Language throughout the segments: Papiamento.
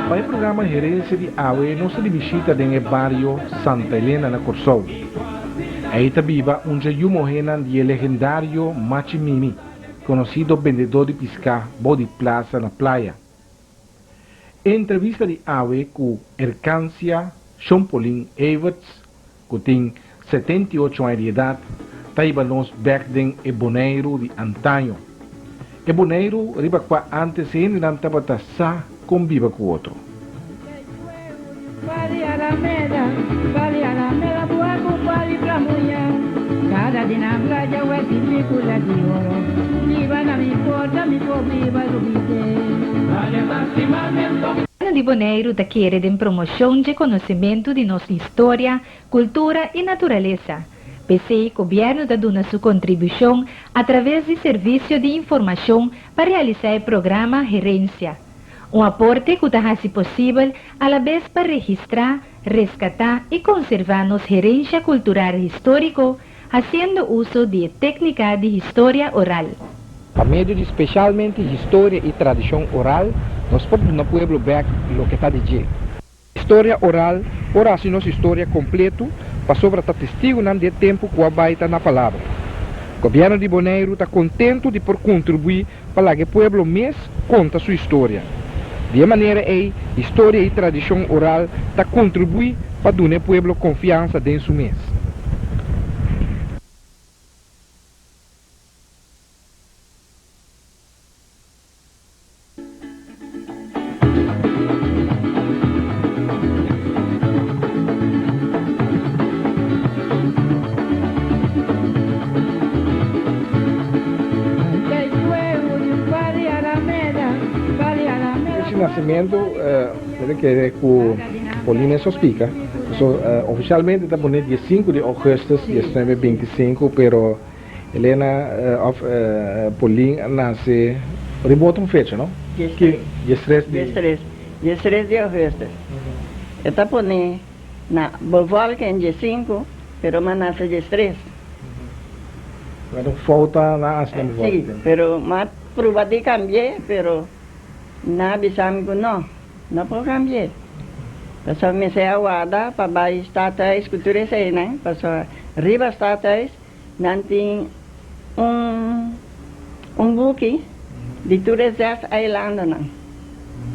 Pa e programa Herencia di awe nos ta di bishita den e bario Santa Elena na Kòrsou. Ei ta biba un dje yu mohénan di e legendario Machi Mimi, konosido bendedó di piská bou di plaza na Playa. E entrevista di awe ku Ercancia Shompolin Everts, ku tin 78 aña di edat, ta hiba nos bèk den e Boneiru di antaño. E Boneiru riba kua ántes hendenan tabata sa kon biba ku otro. Gobierno di Boneiru ta kere den promoshon dje konosementu di nos historia, kultura i naturalesa. P'esei gobièrnu ta duna su kontribushon atraves di Servisio di Informashon pa realisá e programa Herensia. Un aporte ku ta hasi posibel alabes pa registrá, reskatá i konservá nos herensha kultural históriko hasiendo uso di e téknika di historia oral. Pa medio di speshalmente historia i tradishon oral nos por duna pueblo bèk loke ta di dje. Historia oral por hasi nos historia kompletu pasobra ta testigunan di e tempu ku a bai ta na palabra. Gobièrnu di Boneiru ta kontentu di por kontribuí pa laga e pueblo mes konta su historia. Di e manera ei historia i tradishon oral ta kontribuí pa duna e pueblo konfiansa den su mes. Fecha di nasementu mi ta kere ku Paulina eso spika. So ofishalmente ta pone die sinku di ougùstus 1925 pero Elena of Paulin a nase riba otro fecha no? Diestres. Diestres. Diestres di ougùstus. E ta pone na bevolking diesinku pero mi a nase diestres. Bueno falta na hasi na bevolking. Si, pero mi a pruba di cambi'e pero nan a bisa mi cu no, no por cambi'e. Pasobra mester a warda pa bay stadhuis cu tur eseynan pasobra riba stadhuis Nan tin un un buki di tur e zes eilandonan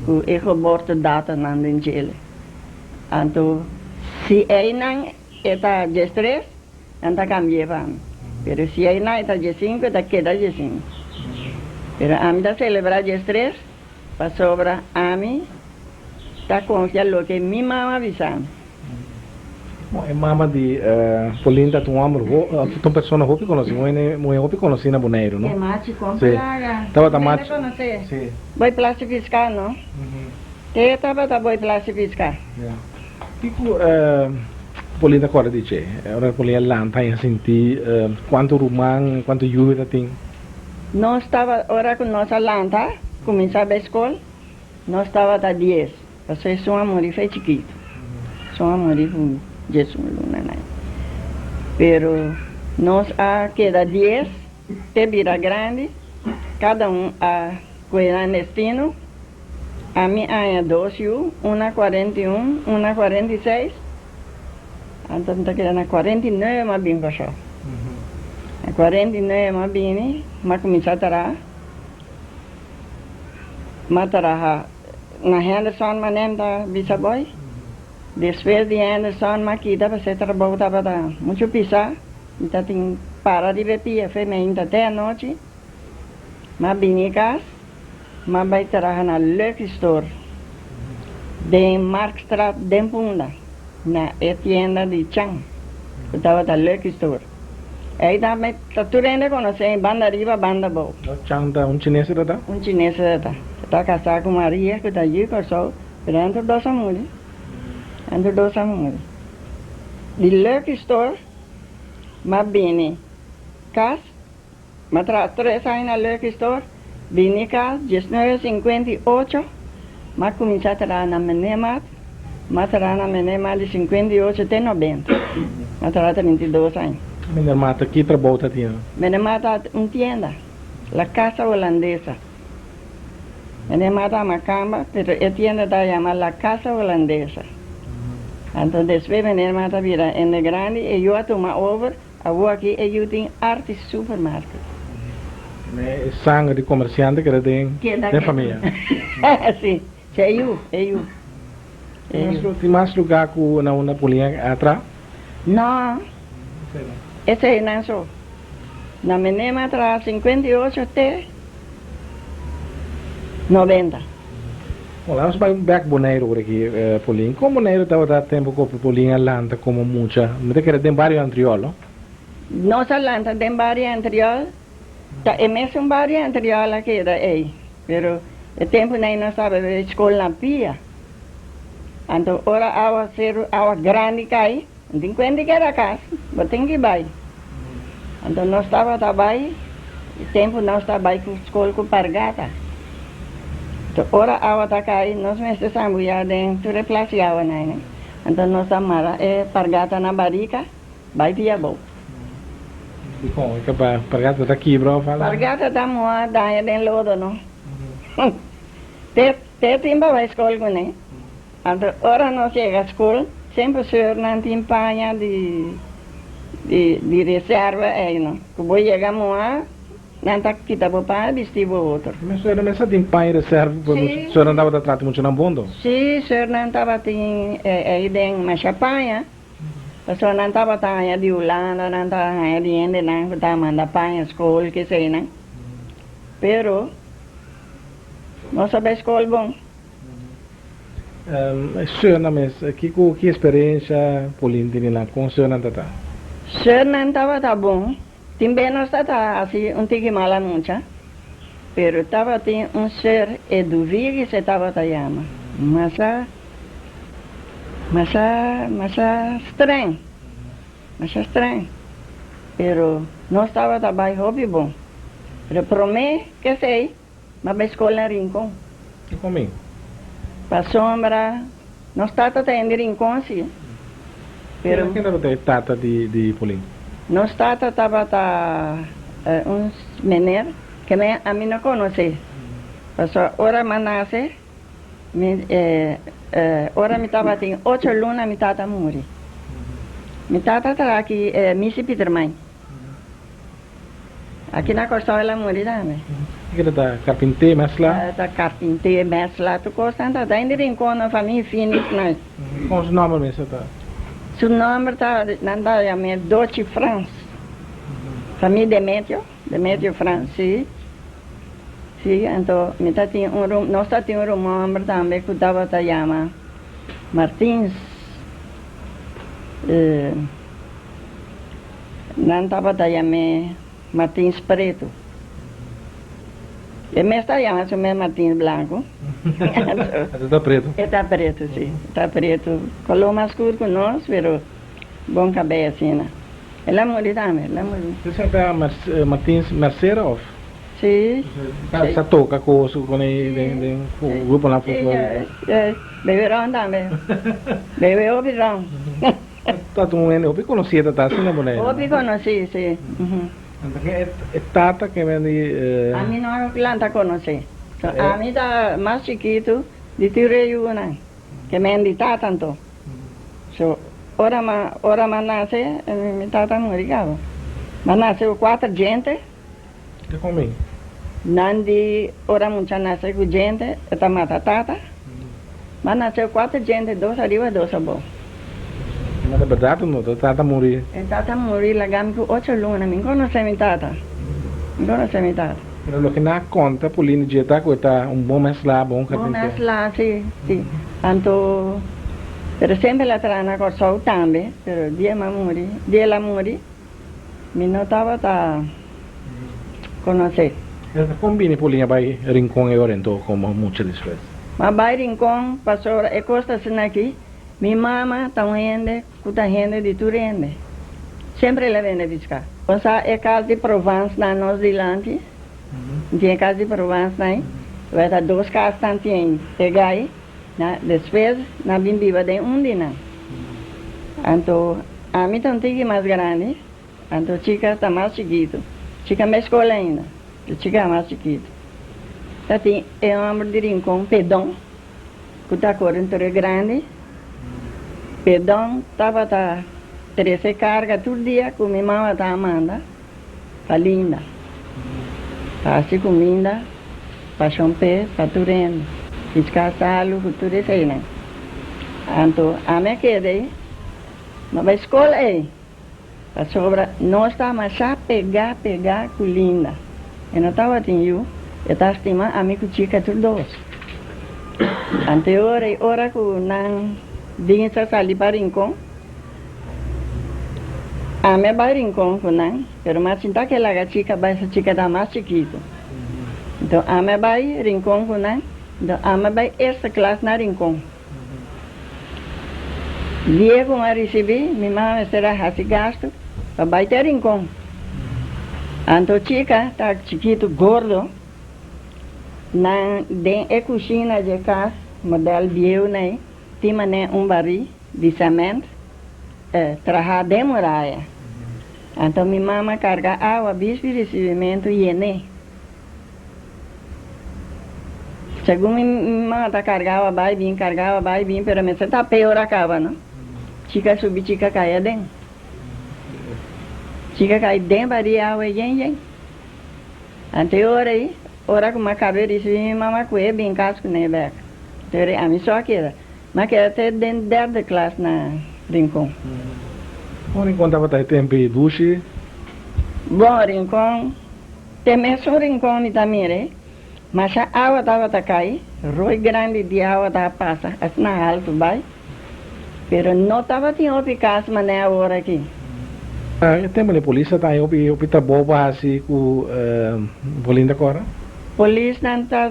ku e geboortedatonan den djele. Anto si einan e ta diestres, nan ta kambi'é pa mi. Pero si einan e ta diesinku, e ta keda diesinku. Pero ami ta selebrá diestres pasobra ami ta konfia loke mi mama bisa mi. Bon, e mama di Pauline ta un homber ta un persona hopi conoci, un hende muhe hopi conoci na Boneiru, no? E machi con Sí. plaga. Tabata Bo machi. conoce? Sí. Boy plasifica, no? Te tabata boy plasifica. Ya. Kico Pauline ta corda di dje? Ora Pauline a lanta y a sinti cuanto ruman, cuanto yu ta tin? Nos taba, ora cu nos a lanta, cuminsa bay scol, nos tabata dies. Pasobra esun a muri fe chikitu. Esun a muri ku diesun luna nan. Pero nos a keda dies te bira grandi, kada un a kue nan destino. Ami aña dos yu, un a 41, un a 46, anto mi ta keda na 49 mi a bin Kòrsou. Na 49 mi a bini, mi a kuminsá traha, mi a traha. Na Henderson manem ta bisa boy. Despues di Henderson m'a kita pasobra e trabou tabata muchu pisá. Mi ta tin para riba e pia fe meinta te anochi. M'a bini kas, m'a bai traha na Lucky Store den Markstraat den Punda, na e tienda di Chan ku tabata Lucky Store. Ei tambe ta tur hende konosé, banda riba, banda abou. Chan ta un chines e ta ta? Un chines e ta ta. E ta kasá ku Maria ku ta yu Kòrsou, pero nan tur dos a muri. Nan tur dos a muri. Di Lucky Store m'a bini kas, m'a traha tres aña na Lucky Store, bini kas 1958, m'a kuminsá traha na Menemat, m'a traha na Menemat di 58 te 90. M'a traha 32 aña. Meneer Mata ki trabou ta tin? Meneer Mata un tienda, La Casa Holandesa. Meneer Mata a makamba, pero e tienda ta yama La Casa Holandesa. Anto despues meneer Mata bira hende grandi, e yu a tuma over, awor aki e yu tin Artis Supermarket. E sanger di comerciante keda den famia. Si, si e yu, e yu. Tin mas lugar cu na unda Polin a tra? No, eseinan so. Na Menema a traha 58 te 90. Bon, laat nos bai bek Boneiru por aki, Polin. Kon Boneiru tabata tempu ku Polin a lanta komo mucha? Mi ta kere den bario Antriol, no? Nos a lanta den bario Antriol. Ta e mesun bario Antriol a keda ei. Pero e tempunan ei nos tabata den skol na pia. Anto ora awa seru, awa grandi kai, no tin kuenta di keda kas, bo tin ki bai. Anto nos tabata bai, e tempu nos ta bai ku skol ku pargata. Anto ora awa ta kai, nos mester sambuyá den tur e plas di awa nan. Anto nos ta mara e pargata na barika, bai pia abou. Dikon? E pargata ta kibra òf algu? Pargata ta muha daña den lodo no. Te. Te tin pa bai skol kuné. Anto ora nos yega skol, semper seurnan tin paña di di reserva ei no. Ku bo yega moa, nan ta kita bo paña bisti bo otro. Mi seurnan mester tin paña reserva pasobra seurnan tabata trata muchanan bon to. Si, seurnan tabatin ei den masha paña, pasobra nan tabata haña di Hulanda, nan tabata haña di hendenan ku ta manda paña skol, keseinan. Pero. Nos a bai skol bon. Seurnan mes, kiko ki esperensha Polin tene nan? Kon seurnan ta ta? Seurnan tabata bon. Tin be nos ta ta hasi un tiki mala mucha, pero tabatin un seur Eduvigis e tabata yama, masha masha masha streng, masha streng, pero nos tabata bai hopi bon. Pero prome kesei M'a bai skol na Rincon. Kiko mi? Pasobra nos tata ta hende Rincon si, pero. Ken tabata e tata di Polin? Nos tata tabata un meneer ke mi ami no konosé. Pasobra ora m'a nase, mi ora mi tabatin ocho luna mi tata muri. Mi tata traha aki Misi Pietermain. Aki na Kòrsou el a muri tambe. Kiko ta ta karpinté, mèsla? Ta karpinté, mèsla, tur kos nan ta. Ta hende Rincon nan famia Finis nan. Kon su nòmber mester ta? Su nòmber ta, nan ta yam'é Dochi Frans. Famia Demetio, Demetio Frans, si. Si, anto mi ta tin un rum, nos ta tin un ruman hòmber tambe ku tabata yama Martins. Nan tabata yam'é Martins Pretu. E mes ta yama su mes Martins Blanku. E ta pretu? E ta pretu, si. E ta pretu. Koló mas skur ku nos, pero bon kabei asina. El a muri tambe, el a muri. Esei ta Martins Mercera òf? Si. Sa toka kos ku e den gruponan folklóriko? Si, si. Bebe ron tambe. Bebe hopi ron. Ta un hende hopi konosí e tata asina Boneiru. Hopi konosí, si. Anto ken e tata ke men di. Ami no a lanta konosé. So ami ta mas chikitu di tur e yunan ke men di tata anto. So ora ma ora ma nase mi tata a muri kaba. Ma nase ku kuater djente. Ke komi? Nan di ora mucha nase ku djente e ta mata tata. Ma nase ku kuater djente, dos ariba dos abou. Ma ta bèrdat o no? Ta tata muri? E tata muri laga mi ku ocho luna. Mi konosé mi tata. Mi konosé mi tata. Pero loke nan a konta Polini dje ta ku e ta un bon mèslá, bon karpintero. Bon mèslá, si, si. Anto, pero semper el a traha na Kòrsou tambe, pero dia mi a muri, dia el a muri, Mi no tabata conoce. Esta con bini Paulina bai Rincon e ora ento como mucha despues? Ma bai Rincon pasobra e cos ta asina aki, mi mama ta un hende cu ta hende di tur hende. Semper el a bende pisca. Bo sa e cas di Provence na nos dilanti? Tin e cas di Provence na ei? Bo ta dos cas nan tin pega ei. Na despues nan bin biba den un di nan. Anto ami ta un tiki mas grandi. Anto Chika ta mas chikitu. Chika mei skol ainda, pero Chika mas chikitu. Ta tin e hòmber di Rincon, Pedon, ku ta kore un tore grandi. Pedon tabata trese karga tur dia ku mi mama ta manda pa Linda, pa hasi kuminda pa Shon Pe, pa tur hende, piská salu ku tur eseinan. Anto ami a keda ei, mi a bai skol ei. Pasobra nos ta masha pegá pegá ku Linda. E no tabatin yu, e ta stima ami ku Chika tur dos. Ante ora i ora ku nan bin sa sali pa Rincon, ami a bai Rincon ku nan, pero mas sinta ke laga Chika bai, sa Chika ta mas chikitu. Enton ami a bai Rincon ku nan, enton ami a bai eerste klas na Rincon. Dia ku mi a risibí, mi mama mester a hasi gastu pa bai te Rincon. Anto Chika ta chikitu gordo, nan den e kushina dje kas modèl bieu nei tin manera un barí di sèmènt trahá den muraya. Anto mi mama karga awa bisbi risibimentu yen'é. Segun mi mama ta cargaba bay bin, cargaba bay bin, pero mester ta peor a caba no. Chica subi chica cay aden. Chica cay den bari awe yen yen. Ante e ora ey, ora cu mi a caba e ricibi mi mama cu e bin cas cu ne bek. Te ora ey ami so a keda. Mi a keda te den derde klas na Rincon. Con Rincon tabata e tempo ey, dushi? Bon, Rincon. Te mesun rincon mi ta mira, masha awa tabata cay, rooi grandi di awa ta pasa asina haltu bay, pero no tabatin hopi cas manera awor aki. E tempo di polis ta taña hopi hopi trabou pa haci cu Bolinda Cora? Polisnan ta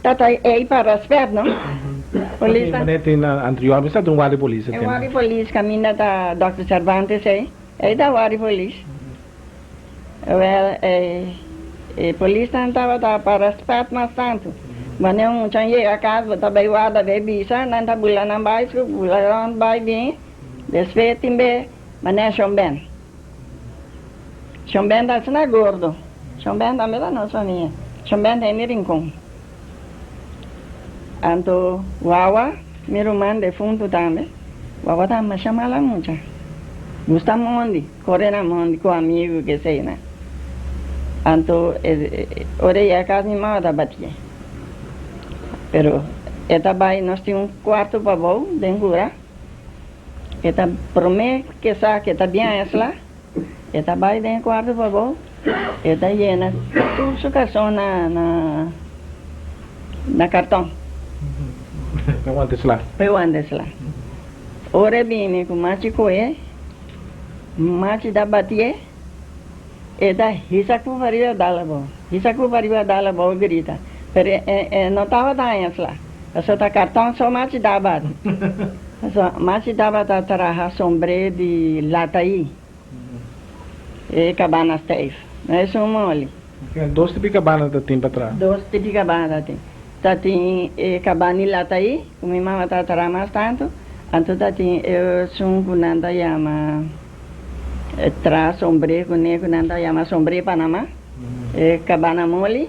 ta ey pa respet no. Polisnan. Manera tin anterior mi sa tin un guardia polis e tempo. E guardia polis caminda ta Doctor Cervantes ey, ey ta guardia polis. Wel, e polisnan tabata pa respet mas tantu. Wanneer un muchan yega cas, bo ta bay warda bay bisa, nan ta bula nan baiskel, bula rond bay bin. Despues tin be manera Shon Ben. Shon Ben ta asina gordo. Shon Ben tambe ta nos famia. Shon Ben ta hende Rincon. Anto Wawa, mi ruman defuntu tambe, Wawa ta masha mala mucha. Gusta mondi. Kore na mondi ku amigu ke eseinan. Anto ora e yega kas mi mama ta batié. Pero e ta bai nos tin un kuarto pabou den kura. E ta promé ke sa ke ta bien esla e ta bai den e kuarto pabou e ta yena tur su karson na na karton. Pa e wanta esla. Pa e wanta esla. Ora e bini ku machi koe. Machi ta batié, e ta hisa ku pariba dal abou, hisa ku pariba dal abou grita, pero e e no tabata haña sla, pasobra ta karton so machi ta bati. Pasobra machi tabata traha sombré di lataí, e kabana stijf, no esun moli. Dos tipi kabana ta tin pa traha? Dos tipi kabana ta tin. Ta tin e kabana di lataí, ku mi mama ta traha mas tantu, anto ta tin esun ku nan ta yama traha sombré kuné, ku nan ta yama sombré Panamá, e kabana moli,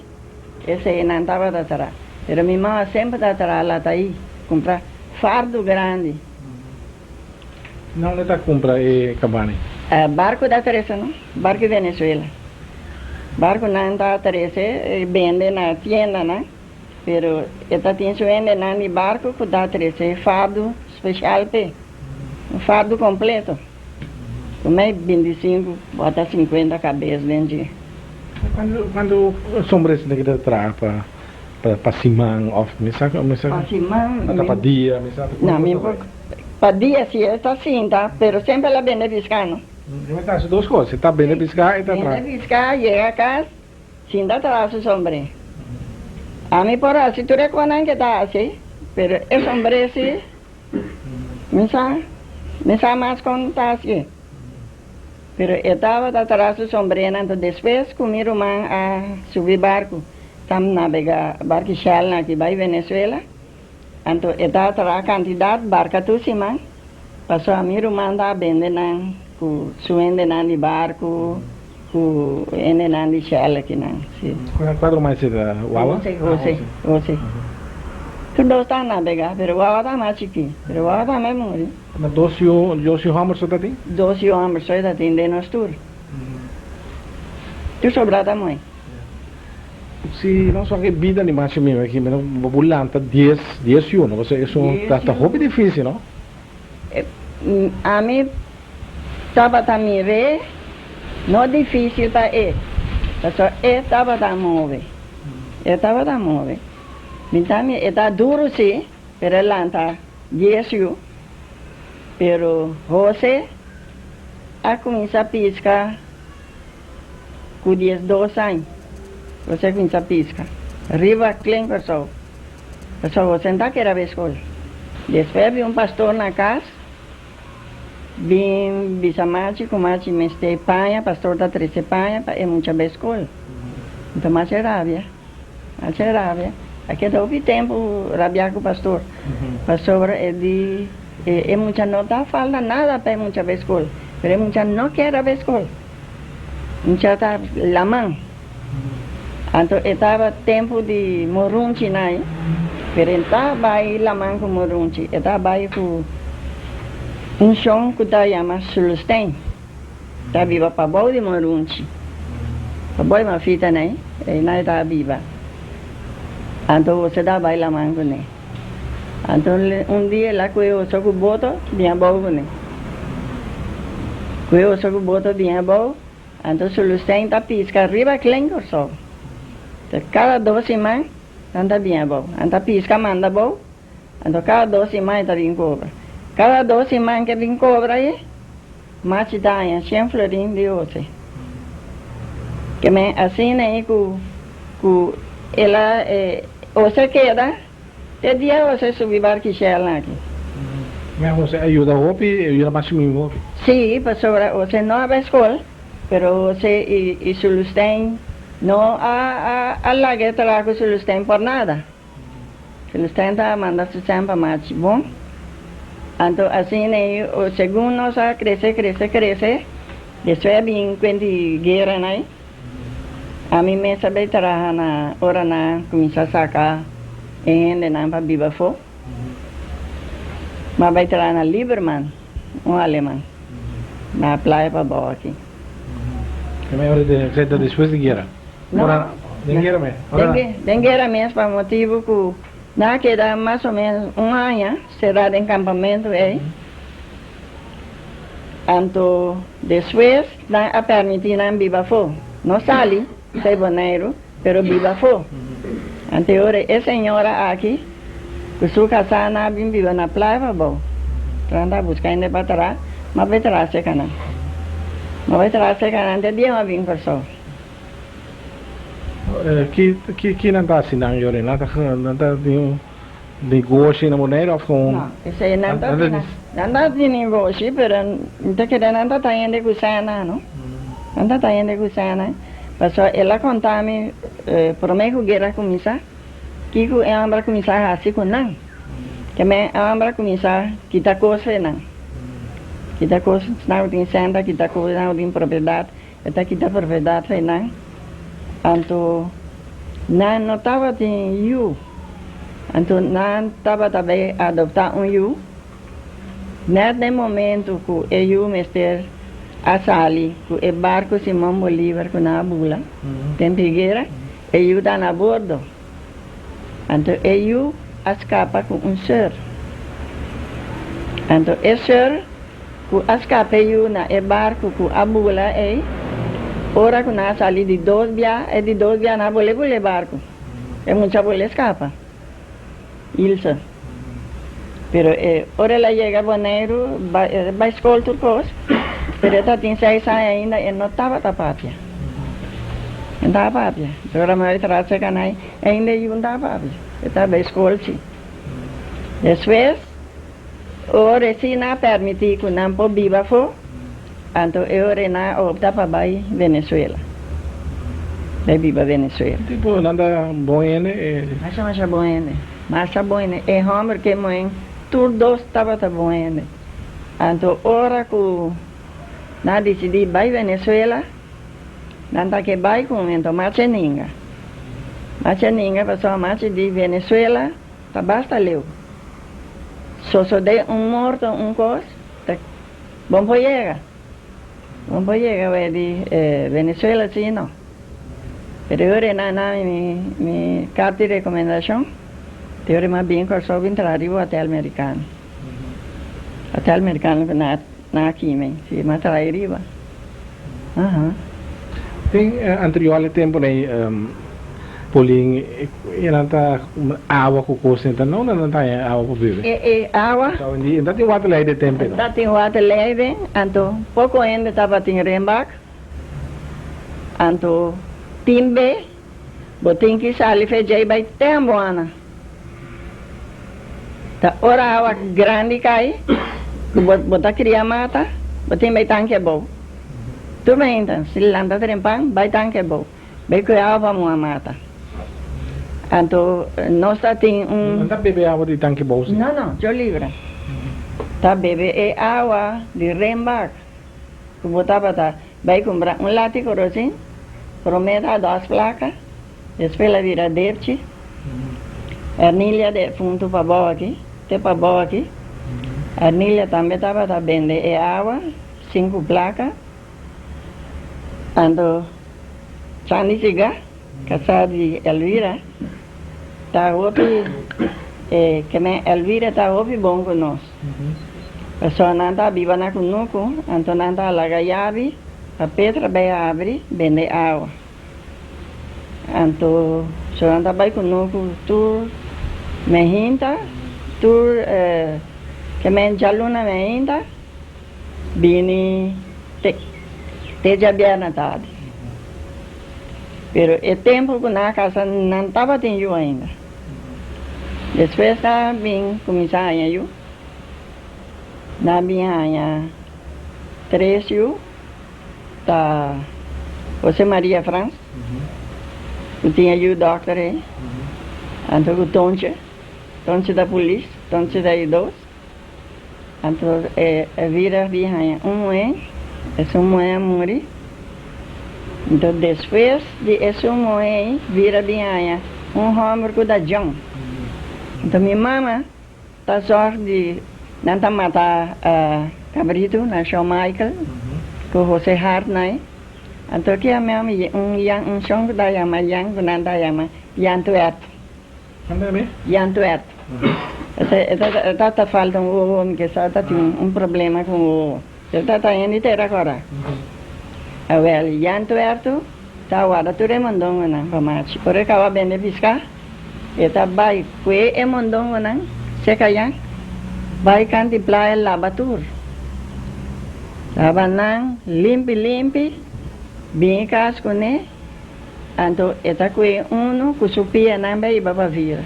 esei nan tabata traha. Pero mi mama semper ta traha lataí, kumpra fardu grandi. Na unda ta cumpra e cabani? Barco ta trece no, barco di Venezuela. Barco nan ta trece e bende na tiendanan, pero e ta tin su hendenan di barco cu ta trece fardo special p'e, un fardo completo, cu mei binticinco o ata cincuenta cabes den dje. Cuando cuando sombra esaki ta traha pa pa siman of mi sa mi sa Pa siman ata pa dia mi sa no mi por pa dia si e ta sinta pero semper el a bende pisca no. Mi ta haci dos cos e ta bende pisca e ta traha. Bende pisca yega cas sinta traha su sombre ami por haci tur e conan ke ta haci pero e sombre si mi sa mi sa mas con ta haci. Pero e tabata tras su sombrena, anto despues cu mi ruman a subi barcu, tam nabega barcu Shell na aki bay Venezuela, anto e tabata traha cantidad barca tur siman, pasobra mi ruman ta bende nan. Ku su hendenan di barku, ku hendenan di Shell akinan, si. Kua ruman esei ta? Wawa? Jose, Jose, Jose. Tur dos ta nabegá, pero Wawa ta mas chikí. Pero Wawa tambe a muri. Na dos yu, dos yu hòmber so ta tin? Dos yu hòmber so ta tin den nos tur. Tur sobrá ta muhé. Si nos wak e bida di machi mimi aki, bo por lanta dies, dies yu, no? Pasobra esun ta hopi difísil, no? Ami tabata mir'é no difísil pa e, pasobra e tabata move. E tabata move. Mi ta mira, e ta duru sí, pero e lanta dies yu. Pero José a kuminsá piska ku diesdos aña. José a kuminsá piska riba Klein Kòrsou. Pasobra bo sentá keda bay skol. Despues bin un pastor na kas bin bisa Machi ku Machi mester paña, pastor ta trese paña pa e mucha bay skol. Enton Machi a rabia, Machi a rabia, a keda hopi tempu rabia ku pastor, pasobra e di e mucha no ta falta nada pa e mucha bay skol, pero e mucha no kier a bay skol, mucha ta laman. Anto e taba tempu di morunchi nai, pero e ta bai laman ku morunchi, e ta bai ku un shon ku ta yama Sulstein, ta biba pabou di morunchi, pabou di mafita nai, einan e ta biba. Anto Jose ta bai laman kuné. Anto un dia el a kue Jose ku boto bin abou kuné. Kue Jose ku boto bin abou. Anto Sulustein ta piska riba Klein Kòrsou. Ta kada dos siman nan ta bin abou. Nan ta piska manda abou, anto kada dos siman e ta bin kobra. Kada dos siman ke bin kobra ei, Machi ta haña shen florin di Jose. Ke men asina ei ku ku el a Jose keda te dia Jose subi barki Shell nan aki. Me Jose a yuda hopi, e yuda Machi Mimi hopi. Sí, pasobra Jose no a bai skol, pero Jose i Sulustijn no a a laga e traha ku Sulustijn por nada. Sulustijn ta manda su sèn pa Machi bon. Anto asina ei, segun nos a krese, krese, krese, despues a bin kuenti guera ei. Ami mes a bay traha na ora nan cuminsa saca e hendenan pa biba afo. Mi a bay traha na Lieberman, un aleman, na playa pabao aki. Keme ora di esei ta despues di guera? No. Ora den guera mes? Ora Den guera mes pa motibu cu nan a keda mas o menos un aña cera den campamento ey. Anto despues nan a permití nan biba afó. No sali fei Boneiru, pero biba afó. Anto e ora e señora aki ku su kasá nan a bin biba na Playa Pabou. Nan ta buska hende pa traha, ma bai traha serka nan. Ma bai traha serka nan te dia nan a bin Kòrsou. Ki ki nan ta hasi nan yori? Nan ta nan ta tin un negoshi na Boneiru òf kon? No, esei nan ta tin nan ta tin negoshi pero mi ta kere nan ta ta hende ku sena no. Nan ta ta hende ku sena pasobra el a konta mi promé ku guera a kuminsá kiko e hòmber a kuminsá hasi ku nan. Ke men e hòmber a kuminsá kita kos fe nan. Kita kos, nan ku tin sèn ta kita kos, nan ku tin propiedat. E ta kita propiedad fei nan. Anto nan no tabatin yu. Anto nan tabata bay adopta un yu. Net den momento cu e yu mester a sali cu e barco Simon Bolivar cu nan a bula den Figuera, e yu ta na bordo. Anto e yu a scapa cu un seur. Anto e seur Ku a skapa e yu na e barku ku a bula ei, ora ku nan a sali di dos bia, e di dos bia nan a bole bula e barku. E mucha bole skapa. Ilse. Pero e ora el a yega Boneiru, e bai skol tur kos, pero e tatin seis aña ainda, e no tabata papia. E no tabata papia. Pero ora mi a traha serka nan, ainda e yu no tabata papia. E tabata bai skol si. Despues. Ora si nan a permití ku nan por biba afó, anto e ora nan a opta pa bai Venezuela, bai biba Venezuela. Tipo nan ta bon hende e. Masha masha bon hende, masha bon hende. E hòmber ku e muhé tur dos tabata bon hende. Anto ora ku. Nan a disidí bai Venezuela, nan ta ke bai ku un ento machi ninga. Machi ninga pasobra machi di Venezuela ta basta leu. Sosodé un morto un kos ta bon por yega. Bon por yega wei di Venezuela si no. Pero e ora e nan a mi mi karta di rekomendashon, te ora mi a bin Kòrsou bin traha riba hotel merikano. Hotel merikano ku nan a kime, si mi a traha riba. Aha. Den anterior e temponan ei Polin e nan ta awa ku kos nan ta no nan ta haña awa pa bebe. E e awa. E ta tin waterleiding tempo ei no. Ta tin waterleiding anto poko hende tabatin renbak anto tin be bo tin ki sali fe djei bai te Amboana. Ta ora awa grandi kai ku bo bo ta kria mata bo tin bai tanke abou. Tur mainta si lanta trempan bai tanke abou. Bai ku e awa pa muha mata. Anto nos ta tin un. Nan ta bebe awa di tanke bou si? No no, yo libra. Ta bebe e awa di renbak ku bo tabata bai kumpra un lati korosin, promé ta dos plaka, despues el a bira depchi. Ernilia de punto pabou aki, te pabou aki. Ernilia tambe tabata bende e awa sinku plaka. Anto Sandy Siga, kasá di Elvira, ta hopi e keme Elvira ta hopi bon ku nos. Pasobra nan ta biba na kunuku, anto nan ta laga yabi pa Petra bai habri bende awa. Anto so nan ta bai kunuku tur mehinta, tur keme djaluna mehinta. Bini te te djabièrnè tardi. Pero e tempu ku nan a kasa nan tabatin yu ainda. Despues nan a bin kuminsá haña yu. Nan a bin haña tres yu, ta José Maria Frans, ku tin e yu dòkter ei, anto ku Tonche, Tonche ta pulis, Tonche ta e dos. Anto e Elvira bin haña un muhé, esun muhé a muri. Anto despues di esun muhé ei, Vira bin haña un hòmber ku ta John. Anto mi mama ta zòrg di nan ta mata kabritu na Shawn Michael ku Jose Hartnay. Anto ki a mi un yan un shon ku ta yama Yan ku nan ta yama Yan Tuerto. Yan Tuerto. E tata falta un wowo, mi ke sa ta tin un problema ku un wowo. E tata hende tera kora. Awel, Jan Tuerto ta warda tur e mondongonan pa machi. Ora e kaba bende piská, e ta bai kue e mondongonan seka Jan, bai kanti playa laba tur. Laba nan limpi limpi, bini kas kuné, anto e ta kue unu ku su pianan bai hiba pa vira.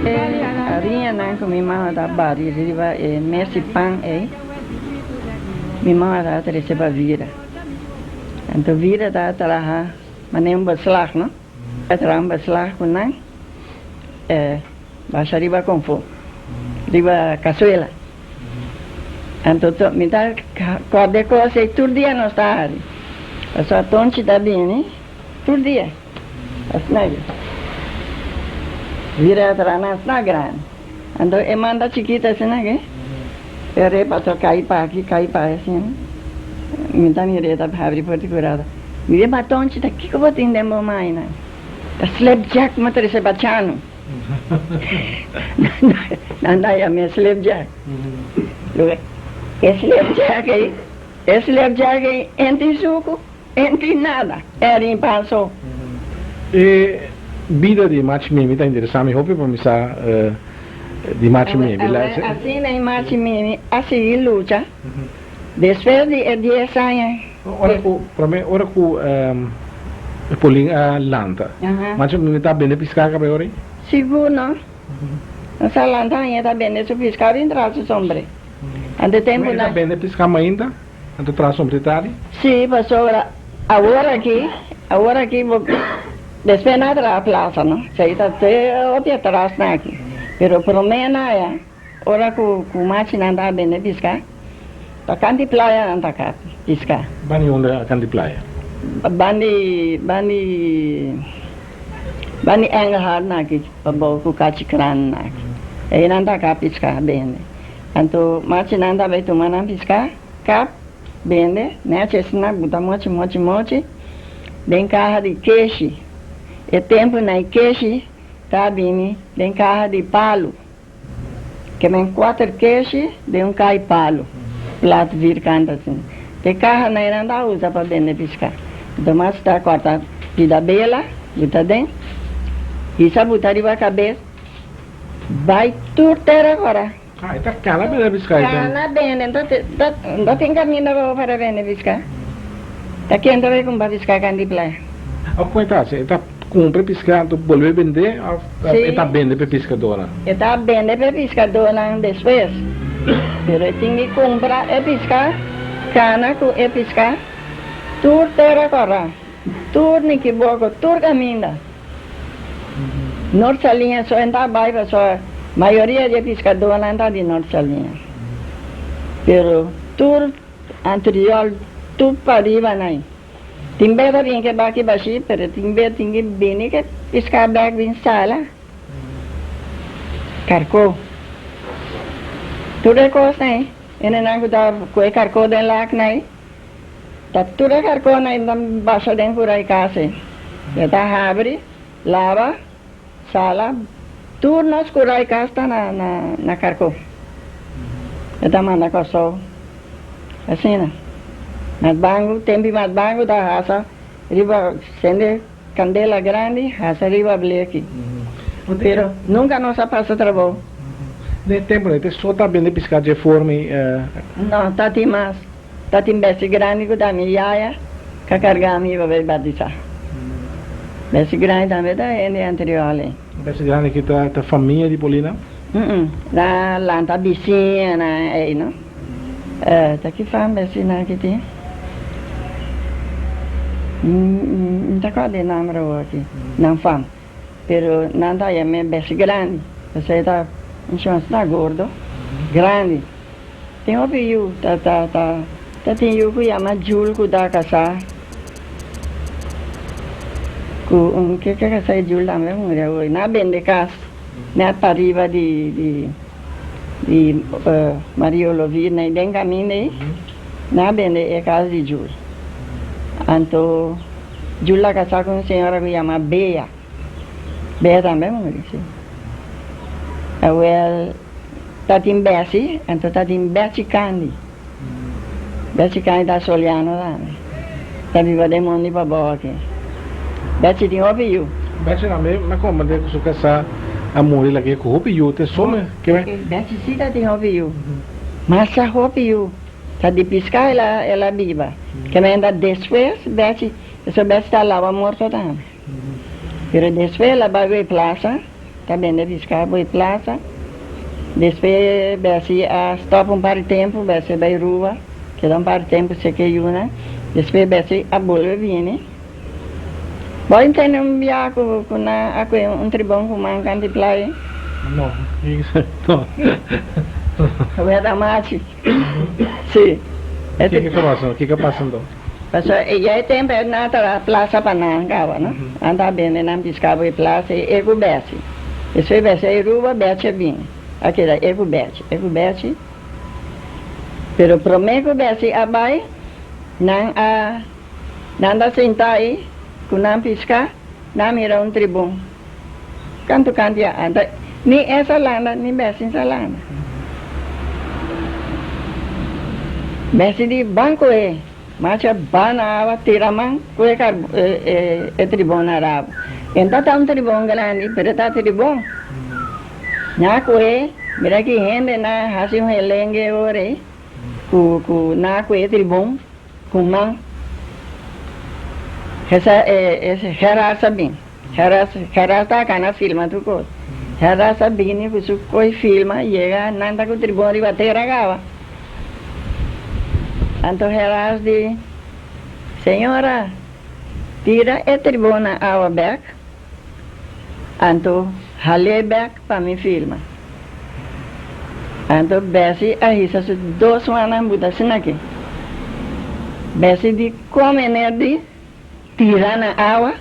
E hariñanan ku mi mama ta bati riba e mes di pan ei, mi mama ta trese pa Vira. Anto Vira ta traha manera un beslag, no? Ta traha un beslag ku nan. E basha riba konfo, riba kasuela. Anto to mi ta kòrda e kos ei tur dia nos ta hari. Pasobra Tonchi ta bini tur dia. Asina yo. Bira atra nan asina grandi. Anto e manda chikito asina ke e repa to kai pa aki kai pa asina. Mi ta mir'é ta habri porta kurada. Mi di ma Tonchi ta kiko bo tin den bo maina? Ta slapjack mi trese pa Chano. Nan ta yam'é slapjack. Lo e slapjack ei, e slapjack ei en tin suku, en tin nada, e rin pan so. E bida di Machi Mimi ta interesá mi hopi pa mi sa. Di Machi Mimi. Asina e Machi Mimi a sigui lucha despues di e dies aña. Ora ku prome ora ku e Polin a lanta, Machi Mimi ta bende piská kaba e ora ei? Sigur no. Nos a lanta aña ta bende su piská bin traha su sombre. Ante tempu nan. E ta bende piská mainta? Anto traha sombre tardi? Si, pasobra awor aki, awor aki bo despues nan a traha plaza no, esei ta te hopi atras nan aki, pero prome nan aya ora ku ku machinan ta bende piská, ta kanti playa nan ta kap piská. Bani unda kanti playa? Bani bani bani Engelhard nan aki pabou ku Kachi Kran nan aki, ei nan ta kap piská bende. Anto machinan ta bai tuma nan piská, kap, bende, nèchi asina buta mochi mochi mochi den kaha di keshi. E tempunan e keshi ta bini den kaha di palu. Ke men kuater keshi den un kaha di palu, plat virkant asina. Te kahanan ei nan ta usa pa bende piská. Anto machi ta kòrta pida bela buta den, hisa buta riba kabes. Bai tur tera kora. Ah, e ta cana bende pisca e ten. Cana bende, nta nta tin caminda pa bo para bende pisca. Ta ken ta bai cumpra pisca can di playa? Of con e ta haci? E ta cumpra e pisca anto bolbe bende of e ta bende pa e piscadornan? E ta bende pa e piscadornan despues. Pero e tin di cumpra e pisca, cana cu e pisca tur tera kora, tur Nikiboko, tur caminda. Nort Saliña so en ta bai pasobra mayoria di e piskadónan ta di Nort Saliña. Pero tur anterior tur pariba nan. Tin bes ta bin ke baki bashí pero tin bes tin ke bini ke piská bèk bin sala karkó. Tur e kosnan ei, hendenan ku ta kohe karkó den laknan ei. Ta tur e karkónan ta basha den kura e kas ei. E ta habri, laba, sala, tur nos kura e kas ta na na karkó. E ta manda Kòrsou. Asina. Matbangu, tempi matbangu ta hasa riba sende kandela grandi hasa riba bleki. Pero nunka nos a pasa trabou. Den e tempu ei te so ta bende piská dje forma ei? No, ta tin mas. Ta tin besti grandi ku ta mi yaya ka karga mi pa bai batisá. Besti grandi tambe ta hende anterior ei. Besti grandi ki ta ta famia di Polina? Mm ta lanta bisiñanan ei no. Ta ki fam bestinan ki tin? Mi ta kòrda e nomber awor aki, nan fam. Pero nan ta yam'é besti grandi, pasobra e ta un shon asina gordo, grandi. Tin hopi yu ta ta ta ta tin yu ku yama Jul ku ta kasá ku un ke ke kasá e Jul tambe muri awor. Nan a bende kas nèt pariba di di di Maria Olovina i den kaminda ei nan a bende e kas di Jul. Anto Jul a kasá ku un señora ku yama Bea. Bea tambe muri si. Awel. Ta tin Bessie, anto ta tin Betsy Candy. Betsy Candy ta Soliano tambe. Ta biba den mondi pabou aki. Betsy tin hopi yu. Betsy tambe mi a komprende ku su kasá a muri lag'é ku hopi yu te so me ke me. Betsy si ta tin hopi yu. Masha hopi yu. Ta di piská el a el a biba. Ke men ta despues Betsy, pasobra Betsy ta laba morto tambe. Pero despues el a bai bay plaza. Ta bende piská bo e plasa. Despues Bessie a stòp un par di tempu, Bessie a bai Ruba, keda un par di tempu seke yunan. Despues Bessie a bolbe bini. Bo a tende un bia ku ku nan a kue un tribon ku man kanti playa? No, no. Weta machi. Si. Kiko ta pasa? Kiko a pasa anto? Pasobra e ya e tempu e nan ta plasa pa nan kaba no. Nan ta bende nan piská bo e plasa e e ku Betsy. Despues Betsy a Aruba, Betsy a bini. A keda e ku Betsy, e ku Betsy. Pero promé ku Betsy a bai, nan a nan ta sinta ei ku nan piská, nan a mira un tribon. Kantu kantu ya anta ni e sa landa ni Betsy sa landa. Betsy di ban kohe macha ba na awa tira man kohe e tribon na rabo. E no ta un tribon grandi pero e ta tribon. Ña kue, mira ki hende nan a hasi un helenge ora ei, ku ku nan a kue tribon ku man. Esa e Gerard sa bin. Gerard Gerard ta kana filma tur kos. Gerard sa bini ku su koi filma yega nan ta ku tribon riba tera kaba. Anto Gerard di, Señora, tira e tribon na awa bek. Anto hal'é bek pa mi filma. Anto Bessie a hisa su dos mannan buta asina aki. Bessie di, Kon meneer di tira na awa,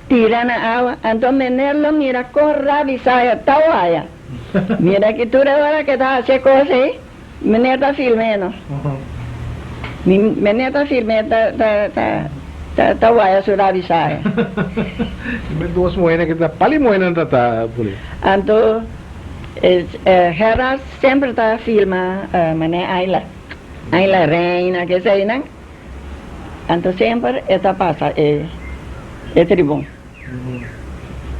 tira na awa, anto meneer lo mira kon rabi saya ta waya. Mira ki tur e ora ke ta hasi e kos ei, Meneer ta film'é no. Mi meneer ta film'é ta ta ta ta ta waya su rabi saya. Mi dos muhénan ke ta pali muhénan ta ta pone. Anto e Gerard semper ta filma manera Ayla, Ayla Reina keseinan. Anto semper e ta pasa e e tribon.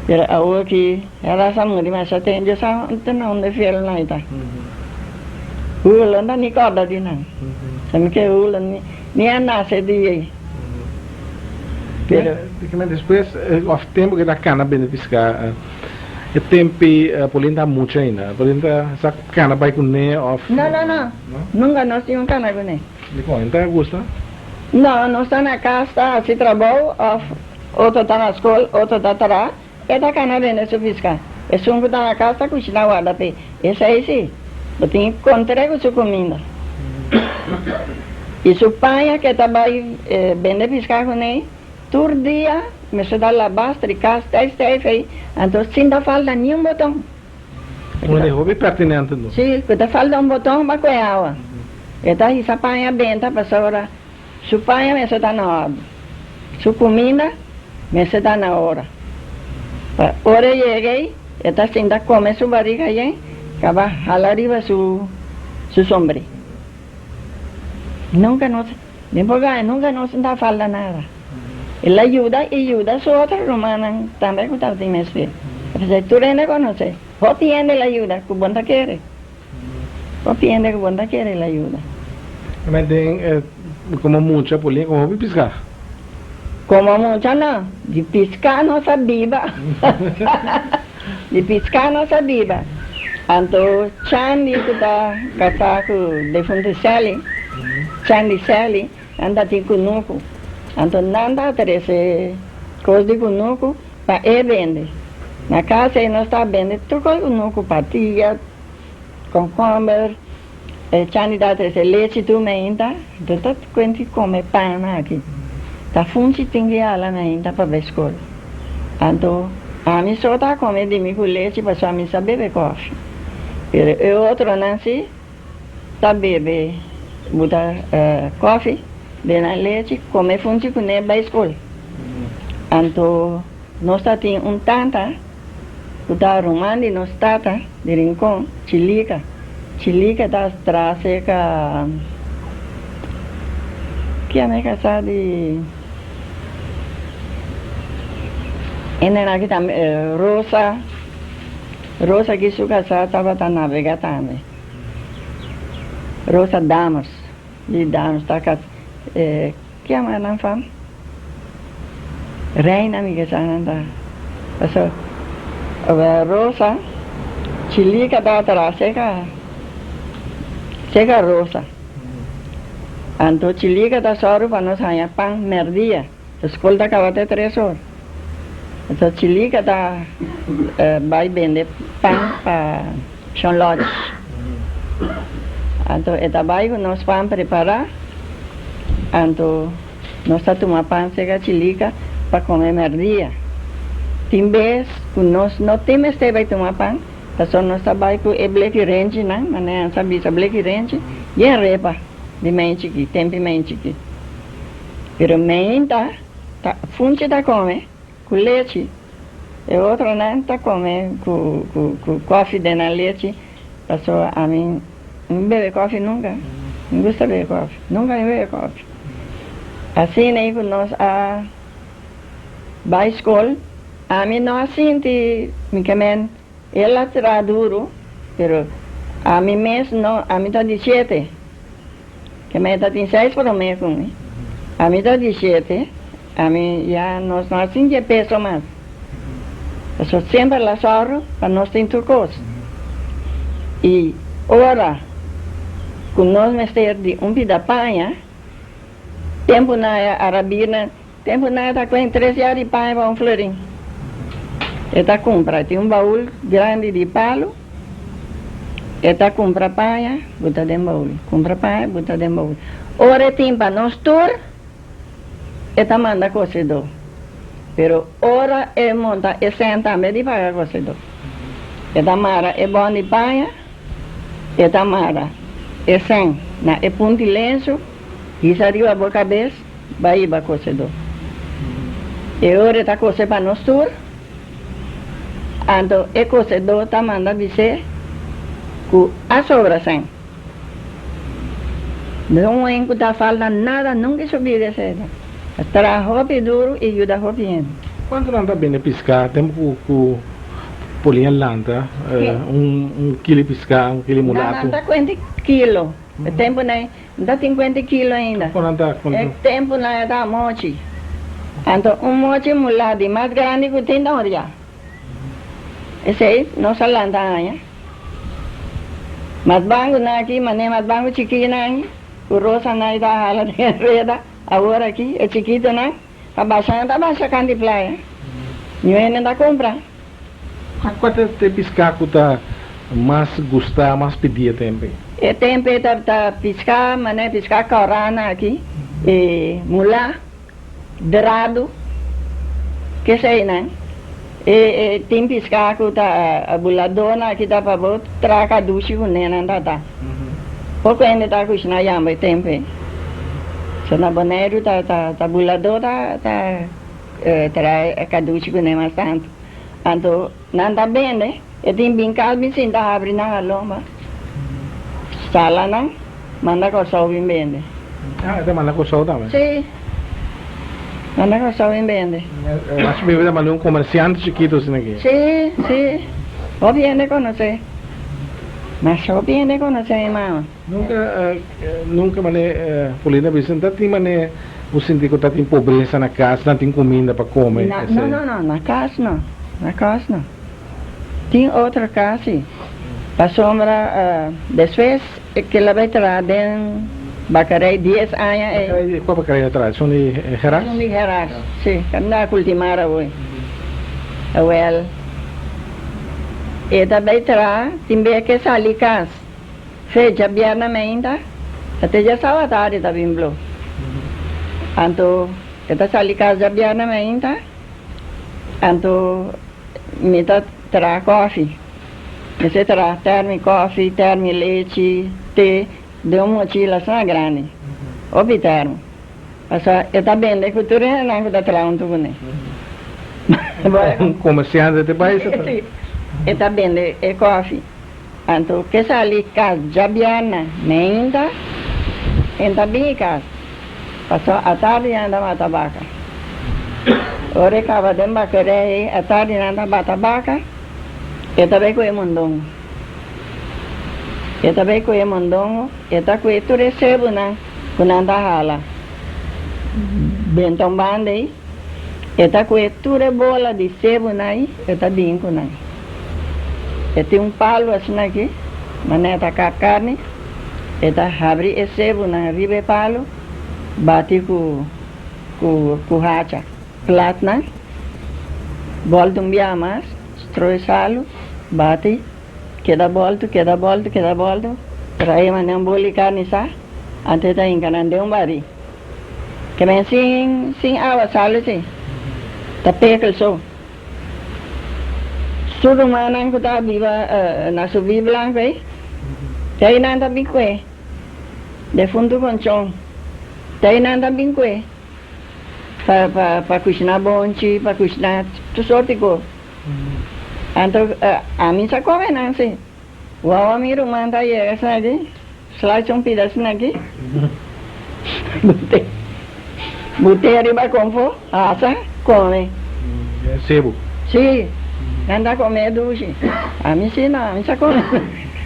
Pero awor ki e rasa muri masha ten Dios sa ta na unda fiel nan ta. Hula no ni corda di nan. Sa mi ke hula ni ni a nace di ei. Pero despues of tempo ke ta cana bende pisca e tempi Paulina ta mucha ainda. Paulina ta sa cana bai cune of. No no no nunca nos tin un cana cune. Dikon? E ta gusta? No, nos ta na kas ta hasi trabou òf otro ta na skol, otro ta traha, e ta kana bende su piská. Esun ku ta na kas ta kushiná warda p'e. Esei sí, bo tin ku kontr'é ku su kuminda. I su paña ku e ta bai bende piská kuné, tur dia mester ta labá, striká, stijf stijf ei, anto sin ta falta niun boton. Un de hopi pertinente no. Sí, cu ta falta un boton pa coe awa. E ta hisa paña benta pasobra su paña mester ta na ordo. Su cuminda mester ta na ora. Pa ora e yega ei, e ta sinta come su bariga yen, caba hala riba su su sombré. Nunca nos, den por gana, nunca nos no ta falta nada. El a yuda y yuda su otro rumannan tambe cu tabatin mester. Pasobra tur hende conoce. Hopi hende el a yuda cu bon ta kere. Hopi hende cu bon ta kere el a yuda. Pero den como mucha Paulina como hopi pisca? Como mucha no. Di pisca nos a biba. Di pisca nos a biba. Anto Chandy cu ta casa cu defunto Sally, Chandy Sally, nan ta tin cunucu. Anto nan ta trece cos di cunucu pa e bende. Na casa ei nos ta bende tur cos cunucu, patia, concomber, e Chandy ta trece lechi tur meinta. Anto ta cuenti come pan aki. Ta funchi tin ki hala meinta pa bay scol. Anto ami so ta come di mi cu lechi pasobra mi sa bebe kofi. Pero e otronan si ta bebe buta kofi den nan lechi come funchi cune bay scol. Anto nos ta tin un tanta cu ta ruman di nos tata di Rincon, Chilica. Chilica ta traha cerca kian e casa di e nena aki tambe Rosa, Rosa ki su casa tabata nabega tambe, Rosa Dammers, di Dammers ta casa kian a nan fam? Reina mi ke sa nan ta paso Rosa Chilica ta atrás seka seka Rosa anto Chilica ta sòru pa nos haña pan mèrdia skol ta kaba te tres or anto Chilica ta bai bende pan pa Shon Lodge anto e ta bai ku nos pan prepará anto. Nos ta tuma pan sega chilika pa come merdia. Tin bes cu nos no tin mester bay tuma pan, pasobra nos ta bay cu e bleki renchinan, manera nan sa bisa bleki renchi, yen repa di mei chiki, tempi mei chiki. Pero meinta ta funchi ta come cu lechi, e otronan ta come cu cu kofi den nan lechi, pasobra ami no bebe kofi nunca, mi gusta bebe kofi, nunca mi bebe kofi. Asina ei ku nos a bai skol, ami no a sinti mi ke men. El a traha duru, pero ami mes no, ami ta di shete. Ke mi ta tin seis promé ku mi. Ami ta di shete, ami ya nos no a sinti e peso mas. Pasobra semper el a sòru pa nos tin tur kos. I ora ku nos mester di un pida paña, tempu nan a arabirnan, Tempu nan e ta kuen tres yar di paña pa un florin. E ta kumpra, e tin un baul grandi di palu, e ta kumpra paña, buta den baul, kumpra paña, buta den baul. Ora e tin pa nos tur, e ta manda kosedó. Pero ora e monta e sèn tambe di paga kosedó. E ta mara e bòn di paña, e ta mara e sèn na e punti lensu, hisa riba bo kabes, Bai hiba kosedó. E ora e ta kose pa nos tur, anto e kosedó ta manda bis'é ku a sobra sèn. No un ku ta falta nada nunka e su bida esei ta. A traha hopi duru i yuda hopi hende. Kuantu nan ta bende piská tempu ku ku Polina lanta un kilo piská, un kilo mulato? Nan ta kuenta kilo. E tempu nan N ta 50 kilo ainda. Kon nan ta kon E tempunan e ta mochi. Anto un mochi mulá di mas grandi ku tin ta un riá. Esei nos a lanta haña. Mas bangunan aki, manera mas bangu chikinan ku rosanan i ta hala den reda awor aki, e chikitonan ta basha nan ta basha kant di playa. Ñu hende ta kumpra. Kua ta e piská ku ta mas gustá, mas pidí e tempu ei? E tempu ei ta ta piská manera piská kòrana aki, e mulá, dradu, keseinan. E e tin piská ku ta buladónan aki ta pa bo traha kadushi ku nenan ta ta. Poko hende ta kushiná yamba e tempu ei. So na Boneiru ta ta ta buladó ta ta. Trae e kadushi ku ne mas tantu. Anto nan ta bende, e tin bin kas bin sinta habri nan a lomba. Sala nan, manda Kòrsou bin bende. Ah, e ta manda Kòrsou tambe? Sí, manda Kòrsou bin bende. Mas mi ta manda un komersiante chikitu asina aki. Sí, sí, hopi hende konosé. Masha hopi hende konosé mi mama. Nunka, nunka mane Polina bisa, no ta tin mane bo sinti ku ta tin pobresa na kas, nan tin kuminda pa kome, Na, esei. no, no, no, na kas no, na kas no. Tin otro kas si. Pasobra despues ke la bai traha den bakarei dies aña ei. Bakarei, kua bakarei a traha? Esun di Geras? Esun di Geras, si. Kaminda a kultimar awor. Awel, e ta bai traha, tin bes ke sali kas. Fe djabièrnè meinta, ta te djasawa tardi ta bin blo. Anto e ta sali kas djabièrnè meinta, anto mi ta traha kòfi. Mester traha tèrmi kòfi, tèrmi lechi, te, den un mochila asina grandi, hopi tèrmi. Pasobra e ta bende ku tur hendenan ku ta traha huntu kuné. Un komersiante te bai sa ta. Si, e ta bende e kòfi. Anto ke sali kas djabièrnè meinta, en ta bini kas, pasobra atardi nan ta mata baka. Ora e kaba den bakerei ei, atardi nan ta bata baka, e ta bai kohe mondongo. E ta bai kohe mondongo, e ta kohe tur e sebunan ku nan ta hala benta un banda ei, e ta kohe tur e bola di sebunan ei, e ta bini ku nan. E tin un palu asina aki, manera ta kap karni, e ta habri e sebunan riba e palu, bati ku ku ku hacha, plat nan, bòlta un bia mas, stroi salu, bati, keda bòltu, keda bòltu, keda bòltu, trae manera un boli karni sa, anto e ta hinka nan den un barí. Ke men sin sin awa salu si, ta pekel so. Su rumannan ku ta biba na su vi blanku ei, te ei nan ta bin kue defuntu Konchon, te ei nan ta bin kue pa pa pa kushiná bonchi, pa kushiná tur sorti kos. Anto ami sa kome nan si. Wawa mi ruman ta yega esaki, slice un pida esaki, bute bute riba konfo, asa, kome. Sebu. Si. Nan ta come dushi. Ami si no, ami sa come.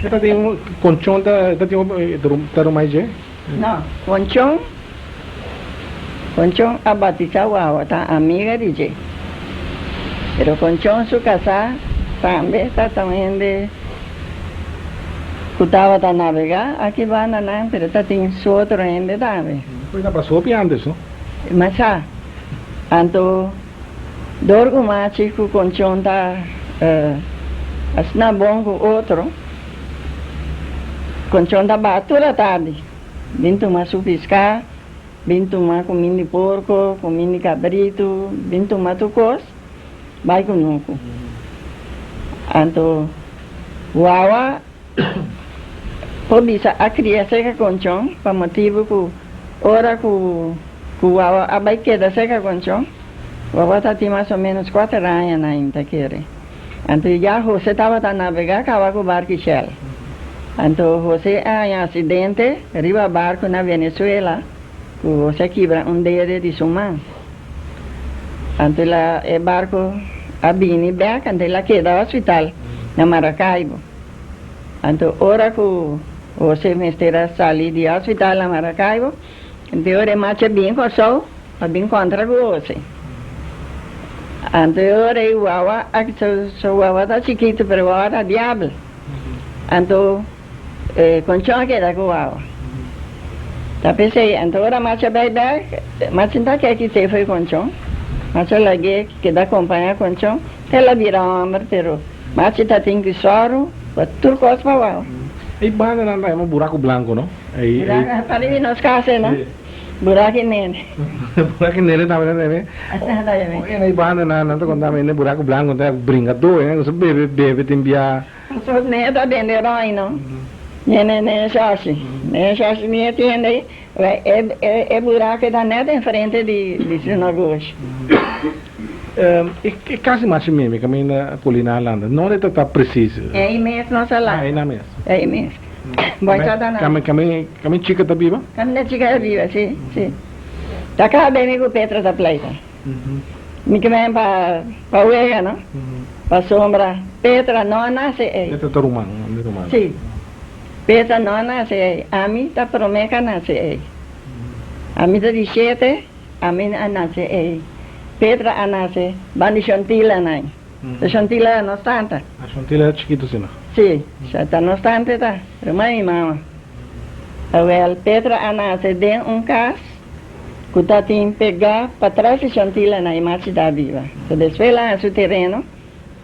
E ta tin un conchon ta e ta tin un ta rumai dje? No, conchon, conchon a batisa wawa ta amiga di dje. Pero conchon su casá tambe ta ta un hende cu tabata nabega aki banda nan pero ta tin su otro hende tambe. Pues ta pasó hopi antes no? Masha. Anto dor cu machi cu conchon ta asina bon cu otro, conchon ta baha tur atardi, bin tuma su pisca, bin tuma cumin di porco, cumin di cabritu, bin tuma tur cos, bay cunucu. Anto wawa Por bisa a cria cerca Conchon pa motibo cu ora cu cu Wawa a bay keda cerca Conchon, Wawa ta tin mas o menos cuater aña na inta kere. Anto ya Jose tabata nabega caba cu barco Shell. Anto Jose a haña accidente riba barco na Venezuela cu Jose a kibra un dede di su man. Anto el e barco a bini bek anto el a keda hospital na Maracaibo. Anto ora ku Jose mester a sali di hospital na Maracaibo, anto e ora e machi a bin Kòrsou pa bin kontra ku Jose. Anto e ora ei wawa a su wawa ta chikitu pero wawa ta diabel. Anto e konchon a keda ku wawa. Ta p'esei anto ora machi a bai bèk, machi no ta ke kit'é for e konchon, machi a lag'é keda kompañá konchon te el a bira hòmber pero Machi ta tin ki sòru pa tur kos pa wou. Ei bandanan ta yama buraku blanku no? Ei ei. Buraku pa riba nos kas ei no? Buraku nene. Buraku nene tambe nan ta yama. Asina nan ta yama. Oye na ei bandanan nan ta konta mi ne buraku blanku ta bringadó ei nan bebe bebe tin bia. Pasobra nene ta bende ròi no? Nene nene shòshi. Nene shòshi mi e tienda ei e e buraku ta nèt enfrente di su negoshi. E casi machi meme caminda Polina a landa. Nonde ta ta precies? Ei mes nos a landa. Ah, ei na mes. Ei mes. Boy ta ta na. Caminda caminda chica ta biba? Caminda chica ta biba, si, si. Ta caba beni cu Petra ta pleita. Mi ke men pa pa wega, no? Pasobra Petra no a nace ei. Petra ta ruman, mi ruman. Si. Petra no a nace ei. Ami ta prome ca nace ei. Ami ta di shete. Ami a nace ei. Petra a nace ban di Shontila nai. Ta Shontila ta nos tanta. Ah, Shontila ta chikitu asina. Si, ta nos tanta ta, ruman mi mama. Awel, Petra a nace den un cas cu ta tin pega patras di Shontila nai machi ta biba. So despues el a haña su tereno,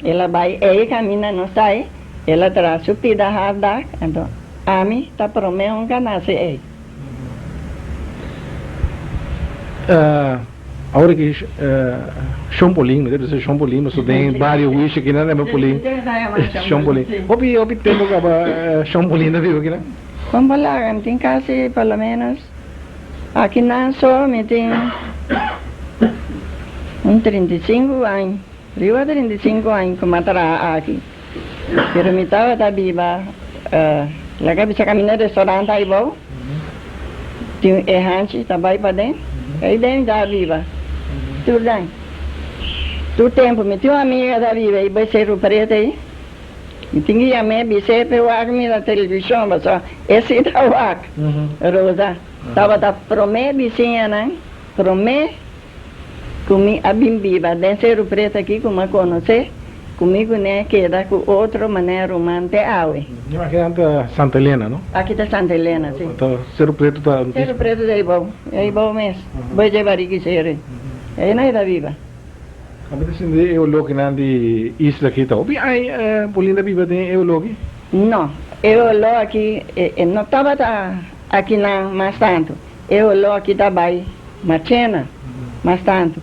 el a bay ei caminda nos ta ei, el a traha su pida half dak, anto ami ta prome un ca nace ei. Awor aki Shon Polin, mi ta bisa Shon Polin pasobra den bario Wishi aki nan ta yama Polin. Shon Polin. Hopi hopi tempo kaba Shon Polin ta biba aki nan? Kon bo laga mi tin kasi por lo menos aki nan so mi tin un 35 aña, riba 35 aña ku mi a traha aki. Pero mi tabata biba laga bisa caminda restaurant ahí bou tin e hanchi ta bay paden ahí den mi tabata biba tur dan tur tempo mi tin un amiga ta biba ahí bay Cerro Preto ahí mi tin ki yam'e bis'e p'e wak mi na television pasobra e si ta wak Rosa tabata prome bisiñanan prome Ku mi a bin biba den Seru Preto aki ku mi a konosé, ku mi kuné keda ku otro manera ruman te awe. Mi imagina ta Santa Elena, no? Aki ta Santa Elena, si. Ta Seru Preto ta. Seru Preto ta ei bou, ei bou mes, bou dje Bariki Seru ei. Ei nan ta biba. Ami ta sinti e olokinan di isla aki ta hopi ai Bolinda biba den e oloki? No, e olo aki e no tabata akinan mas tantu. E oló aki ta bai Machena mas tantu.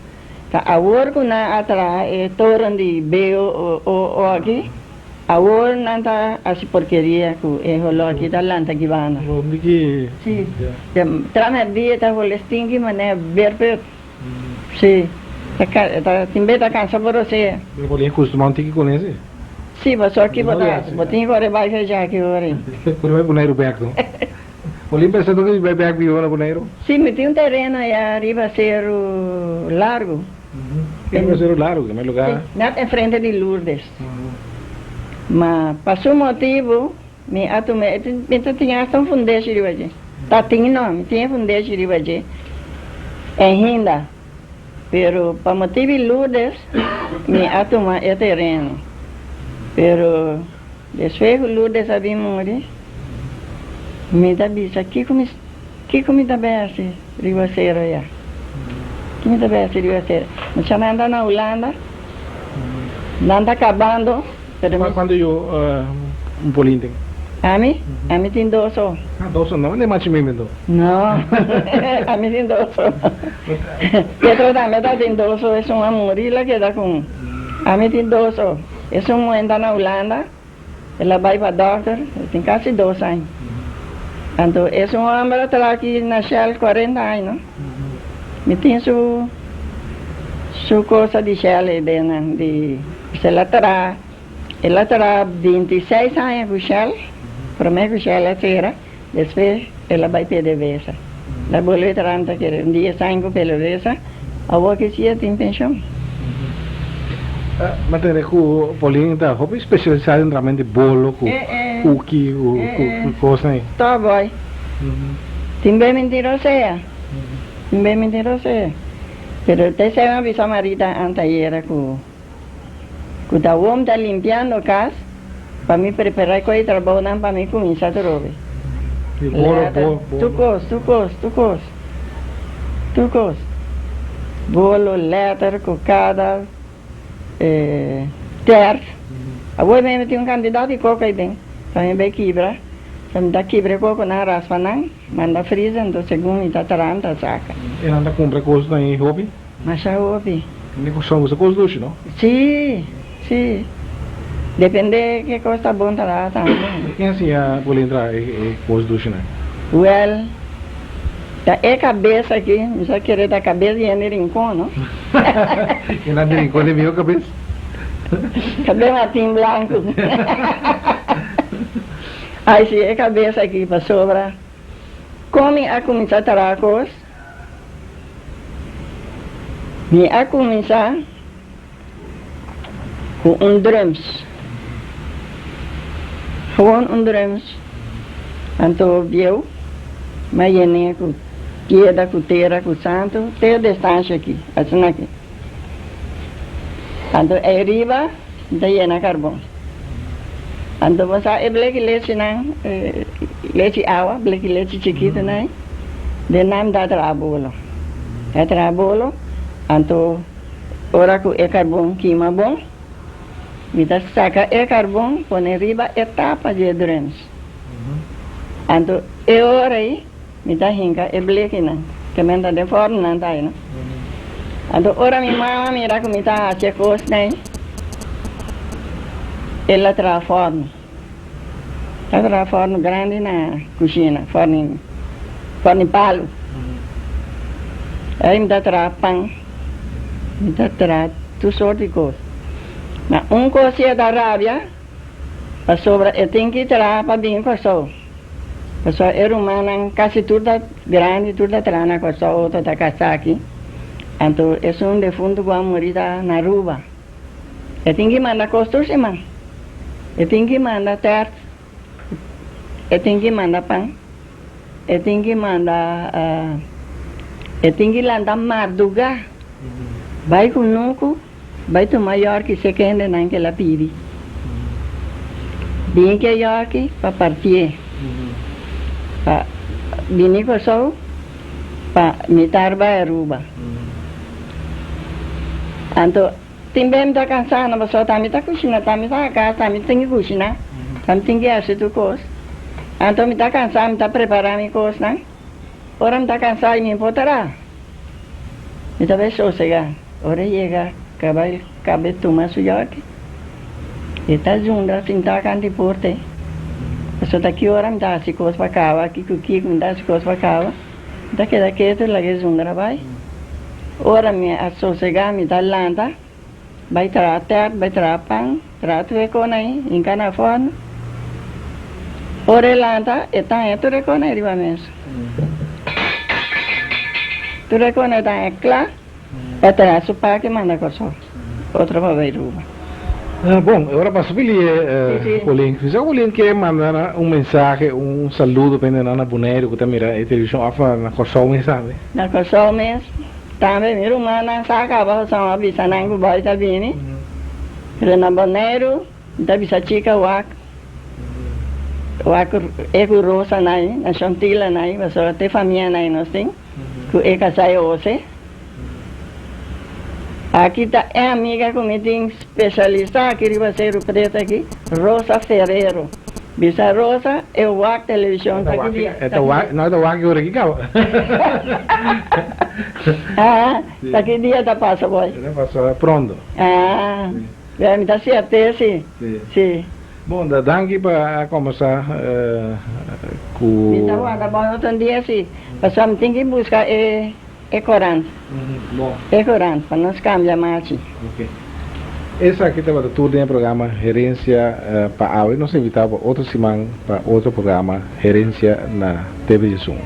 Ta awor ku nan a traha e toren di BOO aki, awor nan ta hasi porkeria ku e holó aki ta lanta aki banda. Si, tra mèrdia ta hole stinki manera berput. Si, ta tin be ta kansa bo rosea. Pero bo tin kustumá un tiki kuné si? Si, pasobra aki bo ta, bo tin kore bai fecha aki ora. Kore bai Boneiru bèk no? Bo tin pensa di bai bèk biba na Boneiru? Si, mi tin un tereno aya riba Seru Largu. E lugar Seru Largu, e lugar. Si, net enfrente di Lourdes. Ma pa su motibu mi a tuma e, mi ta tin hasta un fundeshi riba dje. Ta tin no, mi tin e fundeshi riba dje ainda. Pero pa motibu di Lourdes mi a tuma e tereno. Pero despues ku Lourdes a bin muri, mi ta bisa kiko mi kiko mi ta bai hasi riba sero ya? Kiko mi ta bai hasi riba sero? Muchanan ta na Hulanda, nan ta kabando, pero mi. Kuantu yu un polin tin? Ami? Ami tin dos o. Ah, dos o. No mende machi mimi anto. No, ami tin dos o. Pietro tambe ta tin dos o, esun a muri el a keda ku un. Ami tin dos o. Esun muhé ta na Hulanda, el a bai pa dòkter, el tin kasi dos aña. Anto esun hòmber a traha aki na Shell kuarenta aña, no? Mi tin su su cosa di Shell ei den nan, di el a traha, el a traha bintiseis aña ku Shell, promé ku Shell a sera. Despues el a bai PDVSA. El a bolbe traha ta kere un dies aña ku PDVSA, awor ki si e tin penshon. Mi a tende ku Paulin ta hopi spesialisá den tramentu di bolo ku kuki ku kosnan ei. Tò boy. Tin be mi tin rosea. Tin be mi tin rosea. Pero te esei mi a bisa Marita antayera ku. Ku ta wom ta limpiando kas pa mi prepará ku e trabounan pa mi kuminsá trobe. Lèter, tur kos, tur kos, tur kos, tur kos. Bolo, lèter, kokada, tèrt. Awor mi tin un kantidat di koko ei den. Pa mi bai kibra, sa mi ta kibra e kokonan, raspa nan, manda friza, anto segun mi ta traha mi ta saka. E nan ta kumpra kosnan ei hopi? Masha hopi. Ni ku son gusta kos dushi no? Si, si. Depende ke kos ta bon traha tambe. Ken siña Paulin traha e kos dushinan? Wel, ta e kabes aki, mi sa kere ta kabes di hende Rincon no. Kinan di Rincon di miho kabes? Kabes Martin Blanco. Ai si, e kabes aki pasobra kon mi a kuminsá traha kos. Mi a kuminsá ku un drums, gewoon un drums, anto bieu mi a yen'é ku piedra, ku tera, ku santu, te e destansha aki, asina aki. Anto ei riba mi ta yena karbon. Anto bo sa e bleki lechinan, lechi awa, bleki lechi chikitonan ei, den nan mi ta traha bolo. Ta traha bolo, anto ora ku e karbon kima bon, mi ta saka e karbon pone riba e tapa di e drums. Anto e ora ei mi ta hinka e blekinan, ke men ta den fòrnunan ta ei no. Anto ora mi mama mira ku mi ta hasi e kosnan ei, el a traha fòrnu. El a traha fòrnu grandi na kushina, fòrnu fòrnu palu. Ei mi ta traha pan, mi ta traha tur sort di kos. Ma un kos si e ta rabia, pasobra e tin ki traha pa bin Kòrsou. Pasobra e rumannan kasi tur ta grandi, tur ta traha na Kòrsou, otro ta kasá aki. Anto esun defuntu ku a muri ta na Aruba. E tin ki manda kos tur siman. E tin ki manda tèrt, e tin ki manda pan, e tin ki manda, e tin ki lanta mardugá bai ku nuku. Bai tuma yòrki se kendenan ke la pidi. Bin ke yòrki pa partié. Pa bini Kòrsou pa mitar bai Aruba. Anto tin bem ta kansá no pasobra tambe ta kushina, tambe ta na kas, tambe tin ke kushina, tambe tin ke hasi tur kos. Anto mi ta kansá, mi ta prepará mi kosnan. Ora mi ta kansá i mi por traha, mi ta bai sosegá. Ora e yega kaba el kaba e tuma su yòki, e ta zundra sintá kant di porta ei. Pasobra ta ki ora mi ta hasi kos pa kaba, ki ku kiko mi ta hasi kos pa kaba, mi ta keda ketu laga e zundra bai. Ora mi a sosegá mi ta lanta bai traha tèrt, bai traha pan, traha tur e kos ei, hinka na fòrnu. Ora e lanta e ta haña tur e kos ei riba mesa. Tur e kos ei ta haña kla. E traha su parti manda Kòrsou, otro pa bai Aruba. Bon, e ora pasa pili e Paulien. Si Paulien ke manda un mensahe, un saludo pa hendenan na Boneiru ku ta mira e televishon òf na Kòrsou mes tambe. Na Kòrsou mes tambe mi rumannan sa kaba pasobra mi a bisa nan ku bai ta bini. Pero na Boneiru mi ta bisa Chika wak, wak e ku Rosa nan, na Shontila nan, pasobra te famia nan nos tin ku e kasá e Ose. Aki ta e amiga ku mi tin spesialisá aki riba Seru Preto aki, Rosa Ferrero. Bisa Rosa e wak televishon ta ki dia. E ta wak, no e ta wak ora ki kaba. Ah, ta ki dia ta pasa boy? E ta pasa pronto. Ah, mi ta sierte si. Si. Bon, da danki pa a kombersá ku. Mi ta warda boy otro dia si, pasobra mi tin ki buska e. E korant. E korant pa nos kambia machi. Ok. Esaki tabata tur den e programa Herencia pa awe. Nos ta invitao pa otro siman pa otro programa Herencia na TV Djesun.